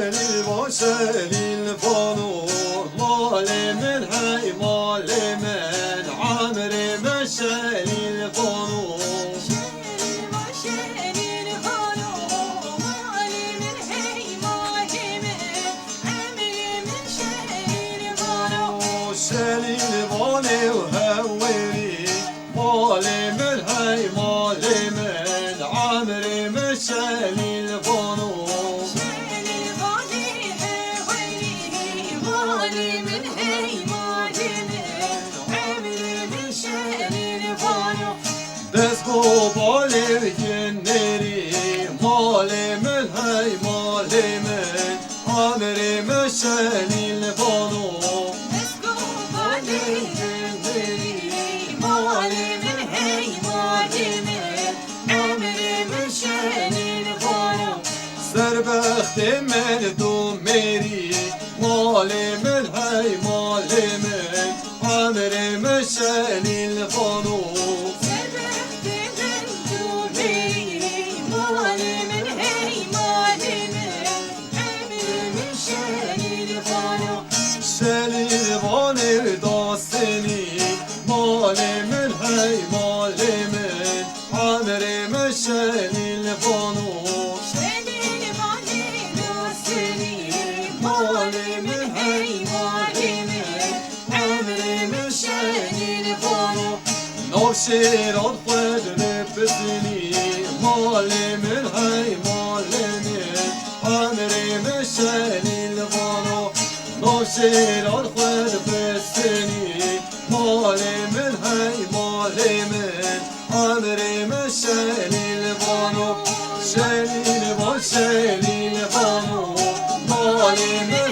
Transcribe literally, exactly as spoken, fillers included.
Şelîl va şelîl vano, malê min hey malê min, emrê min şelîl vano. Şelîl va şelîl vano, malê min hey malê min, emrê min şelîl vano. Şelîl vanê û hewêrî, malê min hey malê min, emrê min şelîl vano. Şelîl vanê hewêrî, malê min hey malê min, emrê min şelîl vano. Dest go balê û ginêrî, malê min hey malê min, emrê min şelîl vano. Dest go balê û ginêrî, malê min hey malê min, emrê min şelîl vano. Serbextê min du mêrî, malê min hey malê min, emrê min şelîl vano. Serbextê min du mêrî, malê min hey malê min, emrê min şelîl vano. Şelîl vanê dasinî, malê min hey malê min, emrê min şelîl vano. Şelîl vanê dasinî, malê min hey malê min, emrê min şelîl vano. Nav şêran xwe dibisinî, malê min hey malê min, emrê min şelîl vano. Nav şêran xwe dibisinî, malê min hey malê min, emrê min şelîl vano. Şelîl van şelîl vano, malê min